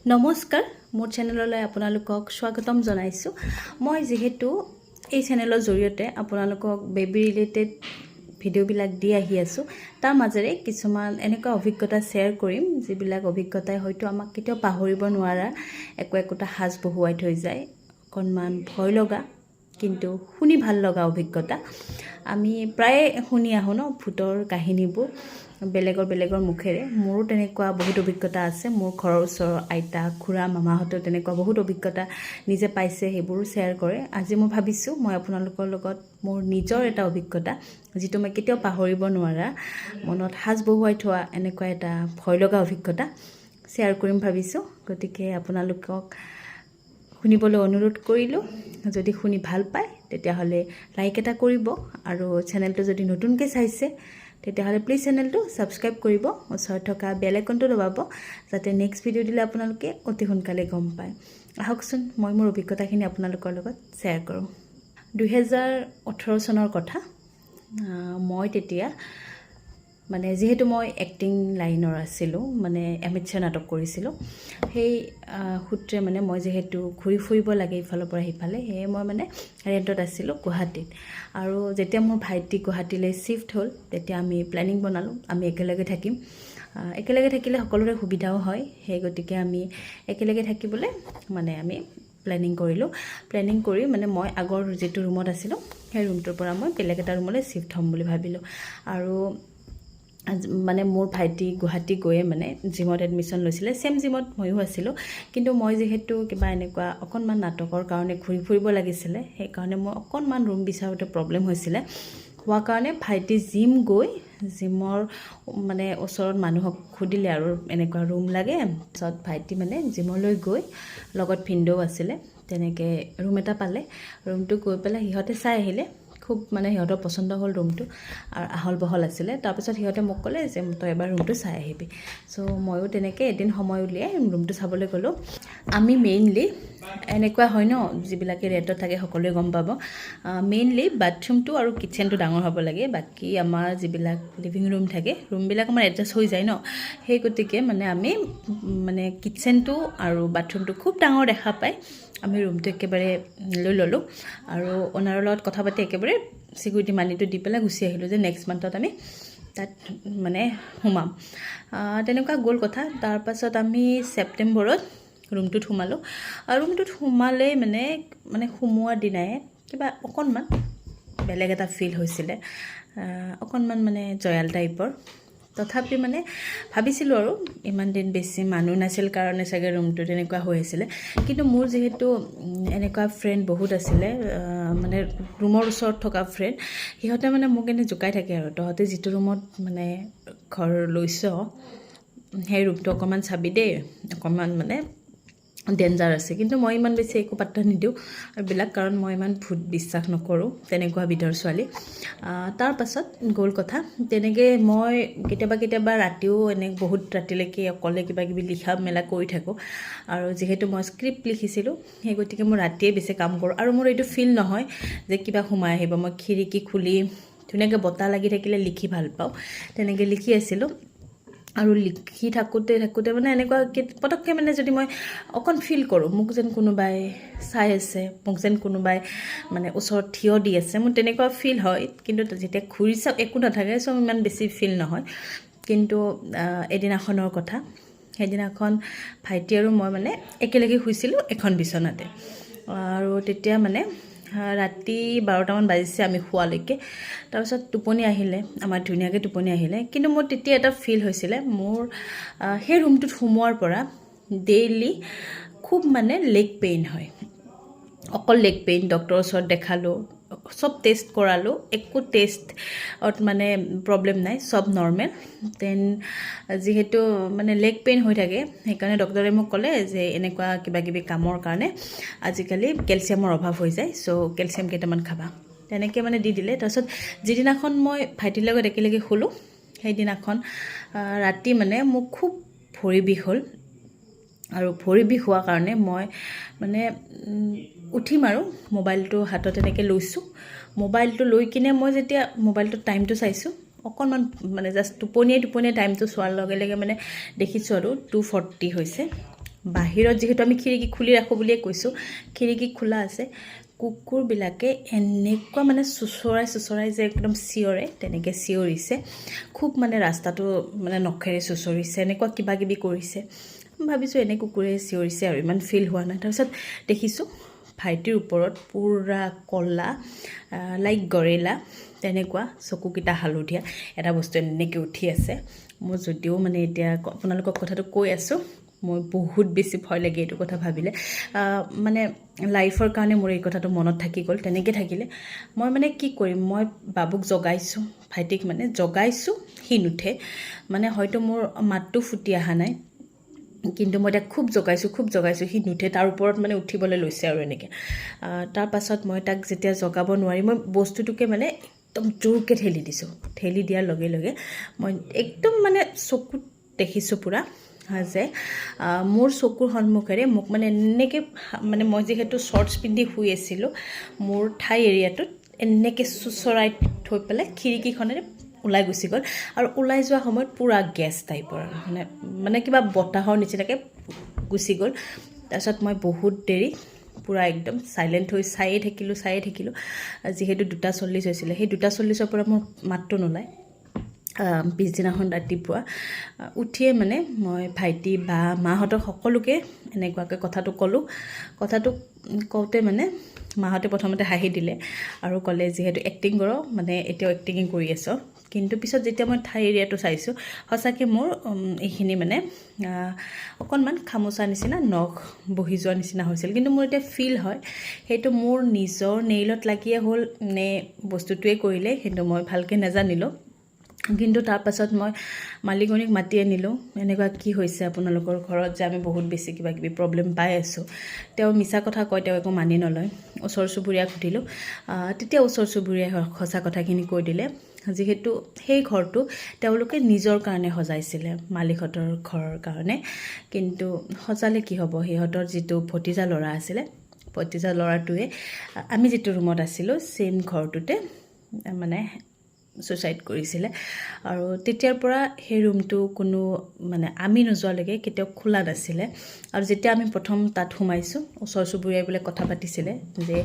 নমস্কাৰ, মোৰ চেনেললৈ আপোনালোকক স্বাগতম জনাইছোঁ। মই যিহেতু এই চেনেলৰ জৰিয়তে আপোনালোকক বেবী ৰিলেটেড ভিডিঅ'বিলাক দি আহি আছোঁ, তাৰ মাজেৰে কিছুমান এনেকুৱা অভিজ্ঞতা শ্বেয়াৰ কৰিম, যিবিলাক অভিজ্ঞতাই হয়তো আমাক কেতিয়াও পাহৰিব নোৱাৰা একো একোটা সাজ বহুৱাই থৈ যায়। অকণমান ভয় লগা কিন্তু শুনি ভাল লগা অভিজ্ঞতা। আমি প্ৰায়ে শুনি আহোঁ ন ভূতৰ কাহিনীবোৰ বেলেগৰ বেলেগৰ মুখেৰে। মোৰো তেনেকুৱা বহুত অভিজ্ঞতা আছে। মোৰ ঘৰৰ ওচৰৰ আইতা, খুৰা, মামাহঁতেও তেনেকুৱা বহুত অভিজ্ঞতা নিজে পাইছে, সেইবোৰো শ্বেয়াৰ কৰে। আজি মই ভাবিছোঁ মই আপোনালোকৰ লগত মোৰ নিজৰ এটা অভিজ্ঞতা, যিটো মই কেতিয়াও পাহৰিব নোৱাৰা, মনত সাজ বহুৱাই থোৱা এনেকুৱা এটা ভয় লগা অভিজ্ঞতা শ্বেয়াৰ কৰিম ভাবিছোঁ। গতিকে আপোনালোকক শুনিবলৈ অনুৰোধ কৰিলোঁ। যদি শুনি ভাল পায়, তেতিয়াহ'লে লাইক এটা কৰিব আৰু চেনেলটো যদি নতুনকৈ চাইছে, তেতিয়াহ'লে প্লিজ চেনেলটো ছাবস্ক্ৰাইব কৰিব, ওচৰত থকা বেল আইকনটো দবাব, যাতে নেক্সট ভিডিঅ' দিলে আপোনালোকে অতি সোনকালে গম পায়। আহকচোন, মই মোৰ অভিজ্ঞতাখিনি আপোনালোকৰ লগত শ্বেয়াৰ কৰোঁ। 2018 চনৰ কথা। মই তেতিয়া মানে যিহেতু মই এক্টিং লাইনৰ আছিলোঁ, মানে এমেচাৰ নাটক কৰিছিলোঁ, সেই সূত্ৰে মানে মই যিহেতু ঘূৰি ফুৰিব লাগে ইফালৰ পৰা সিফালে, সেয়ে মই মানে ৰেণ্টত আছিলোঁ গুৱাহাটীত। আৰু যেতিয়া মোৰ ভাইটি গুৱাহাটীলৈ শ্বিফ্ট হ'ল, তেতিয়া আমি প্লেনিং বনালোঁ আমি একেলগে থাকিম। একেলগে থাকিলে সকলোৰে সুবিধাও হয়। সেই গতিকে আমি একেলগে থাকিবলৈ মানে আমি প্লেনিং কৰিলোঁ। প্লেনিং কৰি মানে মই আগৰ যিটো ৰুমত আছিলোঁ, সেই ৰুমটোৰ পৰা মই বেলেগ এটা ৰুমলৈ শ্বিফ্ট হ'ম বুলি ভাবিলোঁ। আৰু মানে মোৰ ভাইটি গুৱাহাটী গৈয়ে মানে জিমত এডমিশ্যন লৈছিলে। ছেইম জিমত ময়ো আছিলোঁ। কিন্তু মই যিহেতু কিবা এনেকুৱা অকণমান নাটকৰ কাৰণে ঘূৰি ফুৰিব লাগিছিলে, সেইকাৰণে মই অকণমান ৰুম বিচাৰোঁতে প্ৰব্লেম হৈছিলে। হোৱা কাৰণে ভাইটি জিম গৈ জিমৰ মানে ওচৰত মানুহক সুধিলে আৰু এনেকুৱা ৰুম লাগে। তাৰপিছত ভাইটি মানে জিমলৈ গৈ, লগত ভিনদেউ আছিলে, তেনেকৈ ৰুম এটা পালে। ৰুমটো গৈ পেলাই সিহঁতে চাই আহিলে। খুব মানে সিহঁতৰ পচন্দ হ'ল ৰুমটো আৰু আহল বহল আছিলে। তাৰপিছত সিহঁতে মোক ক'লে যে তই এবাৰ ৰুমটো চাই আহিবি। চ' ময়ো তেনেকৈ এদিন সময় উলিয়াই ৰুমটো চাবলৈ গ'লোঁ। আমি মেইনলি এনেকুৱা হয় ন, যিবিলাকে ৰেণ্টত থাকে সকলোৱে গম পাব, মেইনলি বাথৰুমটো আৰু কিটচেনটো ডাঙৰ হ'ব লাগে। বাকী আমাৰ যিবিলাক লিভিং ৰুম থাকে, ৰুমবিলাক আমাৰ এডজাষ্ট হৈ যায় ন। সেই গতিকে মানে আমি মানে কিটচেনটো আৰু বাথৰুমটো খুব ডাঙৰ দেখা পায় আমি ৰুমটো একেবাৰে লৈ ল'লোঁ আৰু অ'নাৰৰ লগত কথা পাতি একেবাৰে চিকিউৰিটি মানিটো দি পেলাই গুচি আহিলোঁ যে নেক্সট মান্থত আমি তাত মানে সোমাম। তেনেকুৱা গ'ল কথা। তাৰপাছত আমি ছেপ্টেম্বৰত ৰুমটোত সোমালোঁ আৰু ৰুমটোত সোমালেই মানে মানে সোমোৱাৰ দিনাই কিবা অকণমান বেলেগ এটা ফিল হৈছিলে, অকণমান মানে জয়াল টাইপৰ। তথাপি মানে ভাবিছিলোঁ আৰু ইমান দিন বেছি মানুহ নাছিল কাৰণে চাগে ৰুমটো তেনেকুৱা হৈ আছিলে। কিন্তু মোৰ যিহেতু এনেকুৱা ফ্ৰেণ্ড বহুত আছিলে, মানে ৰুমৰ ওচৰত থকা ফ্ৰেণ্ড, সিহঁতে মানে মোক এনেই জোকাই থাকে আৰু তহঁতে যিটো ৰুমত মানে ঘৰ লৈছ, সেই ৰুমটো অকণমান চাবি দেই, অকণমান মানে ডেঞ্জাৰ আছে। কিন্তু মই ইমান বেছি একো পাত্তা নিদিওঁ এইবিলাক, কাৰণ মই ইমান ভূত বিশ্বাস নকৰোঁ, তেনেকুৱা বিধৰ ছোৱালী। তাৰপাছত গ'ল কথা তেনেকৈ। মই কেতিয়াবা কেতিয়াবা ৰাতিও এনে বহুত ৰাতিলৈকে অকলে কিবা কিবি লিখা মেলা কৰি থাকোঁ। আৰু যিহেতু মই স্ক্ৰিপ্ট লিখিছিলোঁ, সেই গতিকে মই ৰাতিয়ে বেছি কাম কৰোঁ আৰু মোৰ এইটো ফিল নহয় যে কিবা সোমাই আহিব। মই খিৰিকী খুলি ধুনীয়াকৈ বতাহ লাগি থাকিলে লিখি ভাল পাওঁ। তেনেকৈ লিখি আছিলোঁ আৰু লিখি থাকোঁতে থাকোঁতে মানে এনেকুৱা পটককৈ মানে যদি মই অকণ ফিল কৰোঁ মোক যেন কোনোবাই চাই আছে, মোক যেন কোনোবাই মানে ওচৰত থিয় দি আছে, মোৰ তেনেকুৱা ফিল হয়। কিন্তু যেতিয়া ঘূৰি চাওঁ, একো নাথাকে। চ' ইমান বেছি ফিল নহয়। কিন্তু এদিনাখনৰ কথা, সেইদিনাখন ভাইটি আৰু মই মানে একেলগে শুইছিলোঁ এখন বিচনাতে। আৰু তেতিয়া মানে ৰাতি 12টামান বাজিছে আমি শোৱালৈকে। তাৰপিছত টোপনি আহিলে আমাৰ, ধুনীয়াকৈ টোপনি আহিলে। কিন্তু মোৰ তেতিয়া এটা ফিল হৈছিলে, মোৰ সেই ৰুমটোত সোমোৱাৰ পৰা ডেইলি খুব মানে লেগ পেইন হয়। অকল লেগ পেইন। ডক্টৰৰ ওচৰত দেখালোঁ, চব টেষ্ট কৰালোঁ, একো টেষ্টত মানে প্ৰব্লেম নাই, চব নৰ্মেল। Then যিহেতু মানে লেগ পেইন হৈ থাকে, সেইকাৰণে ডক্টৰে মোক ক'লে যে এনেকুৱা কিবা কিবি কামৰ কাৰণে আজিকালি কেলছিয়ামৰ অভাৱ হৈ যায়, চ' কেলছিয়াম কেইটামান খাবা। তেনেকৈ মানে দি দিলে। তাৰপিছত যিদিনাখন মই ভাইটিৰ লগত একেলগে শুলোঁ, সেইদিনাখন ৰাতি মানে মোক খুব ভৰি বিষ হ'ল। আৰু ভৰি বিষ হোৱাৰ কাৰণে মই মানে উঠিম আৰু মোবাইলটো হাতত এনেকৈ লৈছোঁ। মোবাইলটো লৈ কিনে মই যেতিয়া মোবাইলটোত টাইমটো চাইছোঁ, অকণমান মানে জাষ্ট টোপনিয়াই টোপনিয়াই টাইমটো চোৱাৰ লগে লগে মানে দেখিছোঁ আৰু 2:40 হৈছে। বাহিৰত যিহেতু আমি খিৰিকী খুলি ৰাখোঁ বুলিয়ে কৈছোঁ, খিৰিকী খোলা আছে, কুকুৰবিলাকে এনেকুৱা মানে চোঁচৰাই চোঁচৰাই যে একদম চিঞৰে, তেনেকৈ চিঞৰিছে খুব। মানে ৰাস্তাটো মানে নখেৰে চুঁচৰিছে, এনেকুৱা কিবা কিবি কৰিছে। ভাবিছোঁ এনে কুকুৰে চিঞৰিছে আৰু ইমান ফিল হোৱা নাই। তাৰপিছত দেখিছোঁ ভাইটিৰ ওপৰত পূৰা ক'লা, লাইক গৰেলা তেনেকুৱা, চকুকেইটা হালধীয়া এটা বস্তু এনেকৈ উঠি আছে। মই যদিও মানে এতিয়া আপোনালোকক কথাটো কৈ আছোঁ, মোৰ বহুত বেছি ভয় লাগে এইটো কথা ভাবিলে। মানে লাইফৰ কাৰণে মোৰ এই কথাটো মনত থাকি গ'ল, তেনেকৈ থাকিলে। মই মানে কি কৰিম? মই বাবুক জগাইছোঁ, ভাইটিক মানে জগাইছোঁ, সি নুঠে। মানে হয়তো মোৰ মাতটো ফুটি অহা নাই, কিন্তু মই তাক খুব জগাইছোঁ, খুব জগাইছোঁ, সি নুঠে। তাৰ ওপৰত মানে উঠিবলৈ লৈছে আৰু এনেকৈ। তাৰপাছত মই তাক যেতিয়া জগাব নোৱাৰি, মই বস্তুটোকে মানে একদম জোৰকৈ ঠেলি দিছোঁ। ঠেলি দিয়াৰ লগে লগে মই একদম মানে চকুত দেখিছোঁ পূৰা যে মোৰ চকুৰ সন্মুখেৰে মোক মানে এনেকৈ, মানে মই যিহেতু শ্বৰ্টছ পিন্ধি শুই আছিলোঁ, মোৰ থাই এৰিয়াটোত এনেকৈ চোঁচৰাই থৈ পেলাই খিৰিকীখনেৰে ওলাই গুচি গ'ল। আৰু ওলাই যোৱা সময়ত পূৰা গেছ টাইপৰ মানে মানে কিবা বতাহৰ নিচিনাকৈ গুচি গ'ল। তাৰপিছত মই বহুত দেৰি পূৰা একদম চাইলেণ্ট হৈ চায়ে থাকিলোঁ, চায়ে থাকিলোঁ। যিহেতু 2:40 হৈছিলে, সেই 2:40ৰ পৰা মোৰ মাতটো নোলায়। পিছদিনাখন ৰাতিপুৱা উঠিয়ে মানে মই ভাইটি বা মাহঁতক সকলোকে এনেকুৱাকৈ কথাটো ক'লোঁ। কথাটো কওঁতে মানে মাহঁতে প্ৰথমতে হাঁহি দিলে আৰু ক'লে, যিহেতু এক্টিং কৰ, মানে এতিয়াও এক্টিঙে কৰি আছ। কিন্তু পিছত যেতিয়া মই থাই এৰিয়াটো চাইছোঁ, সঁচাকৈ মোৰ এইখিনি মানে অকণমান খামোচা নিচিনা, নখ বহি যোৱা নিচিনা হৈছিল। কিন্তু মোৰ এতিয়া ফিল হয়, সেইটো মোৰ নিজৰ নেইলত লাগিয়ে হ'ল নে বস্তুটোৱে কৰিলে, সেইটো মই ভালকৈ নাজানিলোঁ। কিন্তু তাৰপাছত মই মালিকনীক মাতি আনিলোঁ, এনেকুৱা কি হৈছে আপোনালোকৰ ঘৰত যে আমি বহুত বেছি কিবা কিবি প্ৰব্লেম পাই আছোঁ। তেওঁ মিছা কথা কয়, তেওঁ একো মানি নলয়। ওচৰ চুবুৰীয়াক সুধিলোঁ, তেতিয়া ওচৰ চুবুৰীয়াই সঁচা কথাখিনি কৈ দিলে। যিহেতু সেই ঘৰটো তেওঁলোকে নিজৰ কাৰণে সজাইছিলে, মালিকহঁতৰ ঘৰৰ কাৰণে, কিন্তু সজালে কি হ'ব, সিহঁতৰ যিটো ভতিজা ল'ৰা আছিলে, ভতিজা ল'ৰাটোৱে আমি যিটো ৰুমত আছিলোঁ ছেইম ঘৰটোতে মানে ছুইচাইড কৰিছিলে। আৰু তেতিয়াৰ পৰা সেই ৰুমটো কোনো মানে আমি নোযোৱালৈকে কেতিয়াও খোলা নাছিলে। আৰু যেতিয়া আমি প্ৰথম তাত সোমাইছোঁ, ওচৰ চুবুৰীয়াই বোলে কথা পাতিছিলে যে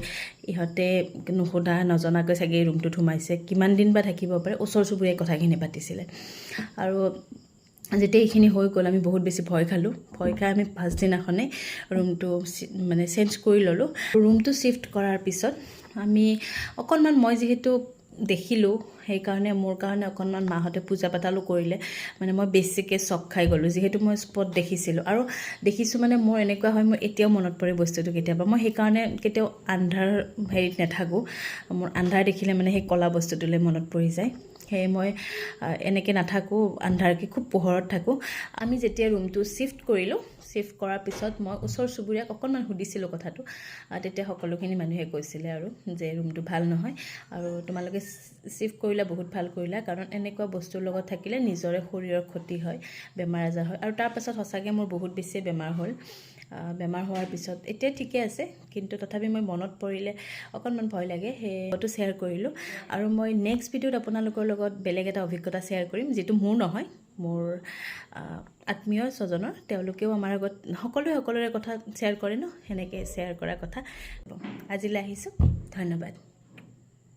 ইহঁতে নুসুধা নজনাকৈ চাগে এই ৰুমটোত সোমাইছে, কিমান দিন বা থাকিব পাৰে। ওচৰ চুবুৰীয়াই কথাখিনি পাতিছিলে। আৰু যেতিয়া এইখিনি হৈ গ'ল, আমি বহুত বেছি ভয় খালোঁ। ভয় খাই আমি পাছদিনাখনেই ৰুমটো মানে চেঞ্জ কৰি ল'লোঁ। ৰুমটো শ্বিফ্ট কৰাৰ পিছত আমি অকণমান, মই যিহেতু দেখিলোঁ, সেইকাৰণে মোৰ কাৰণে অকণমান মাহঁতে পূজা পাতলো কৰিলে। মানে মই বেছিকৈ চক খাই গ'লোঁ, যিহেতু মই স্পট দেখিছিলোঁ। আৰু দেখিছোঁ মানে মোৰ এনেকুৱা হয়, মোৰ এতিয়াও মনত পৰে বস্তুটো কেতিয়াবা। মই সেইকাৰণে কেতিয়াও আন্ধাৰ হেৰিত নাথাকোঁ। মোৰ আন্ধাৰ দেখিলে মানে সেই ক'লা বস্তুটোলৈ মনত পৰি যায়। সেয়ে মই এনেকৈ নাথাকোঁ আন্ধাৰকৈ, খুব পোহৰত থাকোঁ। আমি যেতিয়া ৰুমটো শ্বিফ্ট কৰিলোঁ, শ্বিফ্ট কৰাৰ পিছত মই ওচৰ চুবুৰীয়াক অকণমান সুধিছিলোঁ কথাটো। তেতিয়া সকলোখিনি মানুহে কৈছিলে আৰু যে ৰুমটো ভাল নহয় আৰু তোমালোকে শ্বিফ্ট কৰিলা, বহুত ভাল কৰিলা, কাৰণ এনেকুৱা বস্তুৰ লগত থাকিলে নিজৰে শৰীৰৰ ক্ষতি হয়, বেমাৰ আজাৰ হয়। আৰু তাৰপাছত সঁচাকৈ মোৰ বহুত বেছিয়ে বেমাৰ হ'ল। বেমাৰ হোৱাৰ পিছত এতিয়া ঠিকে আছে, কিন্তু তথাপি মই মনত পৰিলে অকণমান ভয় লাগে। সেইটো শ্বেয়াৰ কৰিলোঁ। আৰু মই নেক্সট ভিডিঅ'ত আপোনালোকৰ লগত বেলেগ এটা অভিজ্ঞতা শ্বেয়াৰ কৰিম, যিটো মোৰ নহয়, মোৰ আত্মীয় স্বজনৰ। তেওঁলোকেও আমাৰ আগত সকলোৱে সকলোৰে কথা শ্বেয়াৰ কৰে ন, সেনেকৈ শ্বেয়াৰ কৰা কথা। আজিলৈ আহিছোঁ, ধন্যবাদ।